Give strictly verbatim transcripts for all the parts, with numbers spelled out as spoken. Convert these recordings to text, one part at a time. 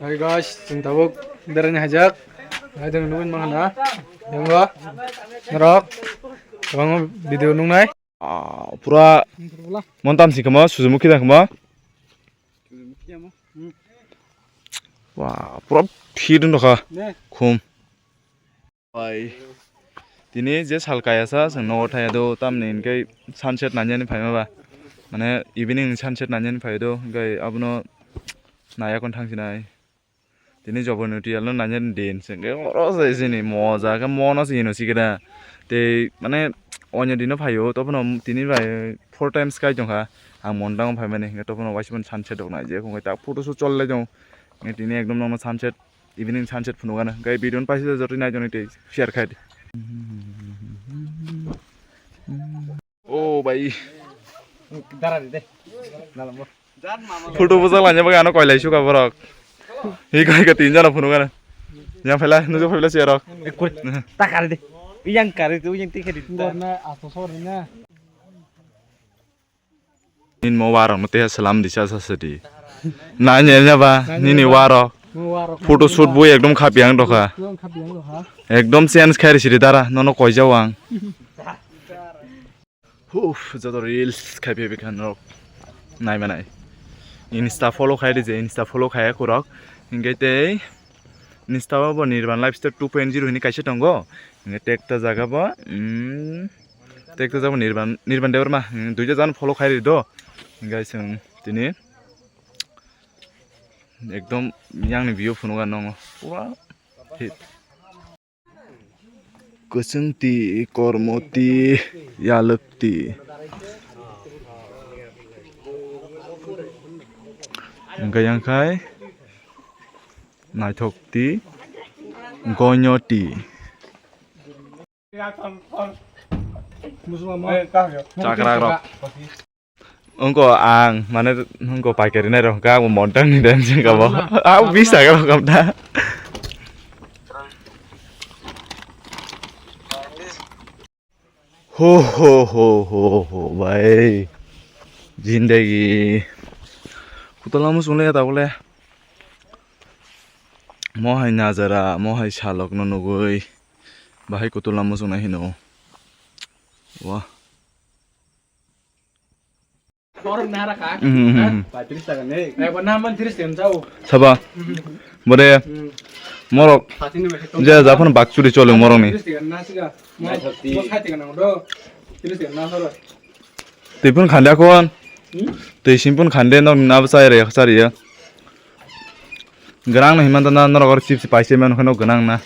Hai guys, chwng tabuk beraina haijak. Hai, chwng nugwi mankha na. Yango norok kwbangma video nuknai. Ah, pura montam si khama, Sujumukhi da khama. Wah, pura phir wng tongkha. Khum. Bai. Tini je sal kaya sa, chwng nogo thaya do, tamni hinkhe sunset nainani phaima ba. Mane evening ni sunset nainani phai do, hinkhe abono naya kon thang sinai. Tini joboni tiyal no nainani din, chwng khe oro se sini moja khe mono se hino sikhe da. Tei mane onyo dino phaio, tophano tini bai four times kai tongkha. Ang mondango phaimani, hinkhe tophano waisa mani sunset rok naijak, hinkhe ta photo shoot cholai tongo. Tini ekdom nokno sunset, evening sunset phunukgana. Gai video no paisa jotoi nai joni tei share khai di. Oh bhai. Dara di de. Dalam bo. Photo bujak laina bagwi ano koilai suka borok. Hi koi ka tin jana phunukgana. Yang phela, nujo phela siya rok. Ekkur. Ta kari de. Yang kari tu yang tikhe di. Borna aso sori na. Nin mo warok no teha salam disa sa sadi. Na nya nya ba nini warok. Mo warok. Photo shoot bo ekdom khapiang dokha. Ekdom khapiang dokha. Ekdom change khairi siri dara nono koijao ang. Huf, joto reels khai phi bikhan rok nai manai. Insta follow khai di je, Insta follow khai kurok. Hingke tei Insta o bo Nirban Lifestyle two point zero hini kaisa tongo. Hingke tekta jaga bo, mm, tekta jaga bo Nirban, Nirban Debbarma, mm, duita jaga follow khai ri do. Hingke chwng tini ekdom yang ni view phunukha nongo. Pura hit. Kwchwng twi, kormo twi, yalwk twi. Hwnkhe yang khai naithok twi, gonyo twi. Chakra rok. Wngko ang, mane, wngko paikari nai rok, ang bo montang ni den sing kabo. Ah, bisa kabo kam da. Ho, ho, ho, ho, ho, bhai. Jindagi. Kutula muchung le ta bole. Mo hai najara, mo hai salok no nugui. Bahai kutula muchung nai hino. Wah. Korom nara ka? Mhm, mhm, mhm. Patris taka ne. Eh, bo naman tris tem jao. Saba. Mhm. Bode. Mhm. Morok. Patini bai to. Je japon bakchuri chole morok ni. Tris taka na siga. Mo, mo sai taka na do. Tris taka na soro. Twi phun khande kon. Hmm? Twi sim phun khande nok na bwsa ere yak sari ya. Gwnang no himanta na norok oro chips paise mano kheno gwnang na.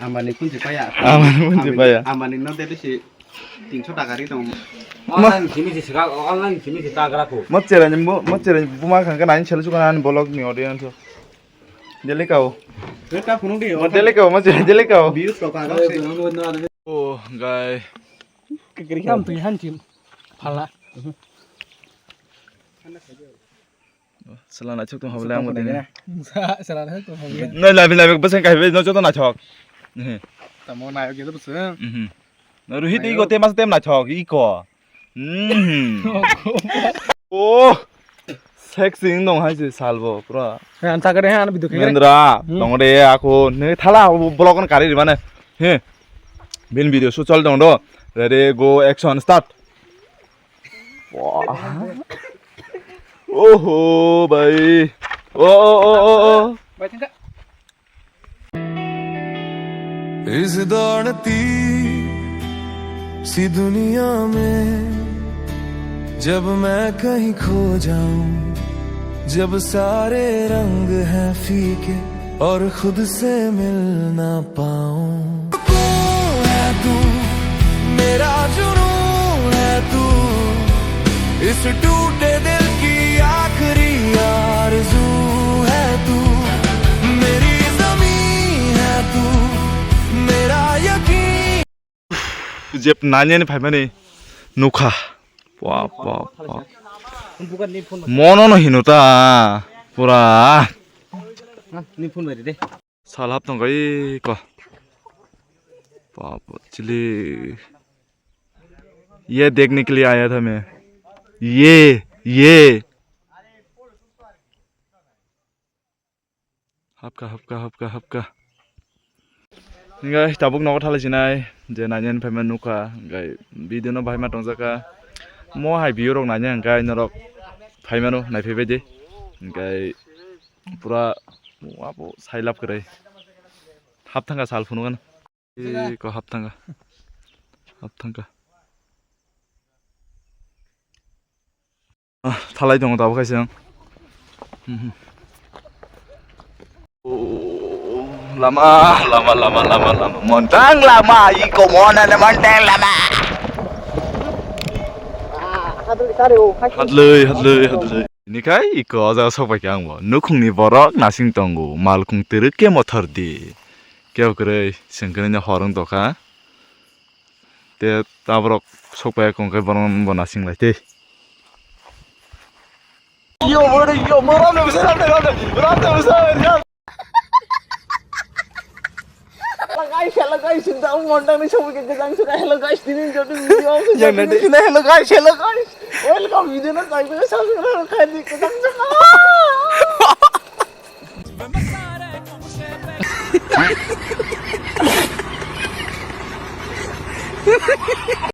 Ambani phun si paya. Ambani phun si paya. Ambani no dede si tinso taka ri tong. Ma- Online simi si sika, online simi si tagra ko. Mo chera ni mo, mo chera ni buma khang ka nine selu suka nani vlog ni audience. Delhi kao. Reta phunuk di. Mo Delhi kao, mo chera Delhi kao. Views rok aga se. Oh, guy. Kekri kam tu han chim. Phala. Sala naithok tong hable ang bo tini. Sa-, sala naithok tong hable. Noi labi labi bwsang kai bai no joto naithok. Ehe. Tamo nayok ya bwsang. Mhm. No ruhi tei go tem mas tem naithok iko. Mhm. Oh. Sexy wng dong hai se salbo pura. He, ang thakre he, ang video khe. Mendra, hmm, dong de ako ne thala bo vlog on kari mane. He. Bin video shoot chol dong do. Ready, go, action, start. Wah. Oho, bhai. Oh, oh, oh, oh, oh. Bhai, tingka. इस दौड़ती सी दुनिया में जब मैं कहीं खो जाऊं, जब सारे रंग हैं फीके और खुद से मिल ना पाऊं। सुकून है तू, मेरा जुनून है तू, इस टूटे दिल की आखिरी आरज़ू है तू, मेरी ज़मीं है तू, मेरा यकीन। Jep nani ani phaimani nukha. Wah, wah, wah. Mono no hino ta. Pura. Ni phone bai de. Sal hap tong kai ko. Papa chili. Ye dekhne ke liye aaya tha main. Ye, ye. Hapka, hapka, hapka, hapka. Hingke tabuk nogo thalai sinai je nainani phaima nukha, hingke video no bahai ma tongjaka. Mo hai view rok naina hingke norok phaimano naiphai baidi. Hingke pura abo sailap kwrwi. Hap thangkha sal phunukgana. Eko hap thangkha. Hap thangkha. Ah, thalai tongo tabuk kaisa. Mhm. Oh, lama, lama, lama, lama, lama. Montang lama, iko monane montang lama. Hadloi, hadloi, hadloi. Tini khai iko o jaga sok pai kha ang bo. Nukhungni borok nasing tongo, malkhung twrwk khe mothor di. Kebo kwrwi, chwng khe nini hor wng tokha. Te ta borok sok pai kong khe borok bo nasing lai tei. Yo, bro, yo, bro, ramda bwsa, ramda, ramda, ramda bwsa, ramda. Hello guys, hello guys, sinta ang montang ni sabu ke jang sura. Hello guys, dini jodi video ang sura. Yang nade. Hello guys, hello guys. Welcome video na tag na subscribe khaidi ke jang sura.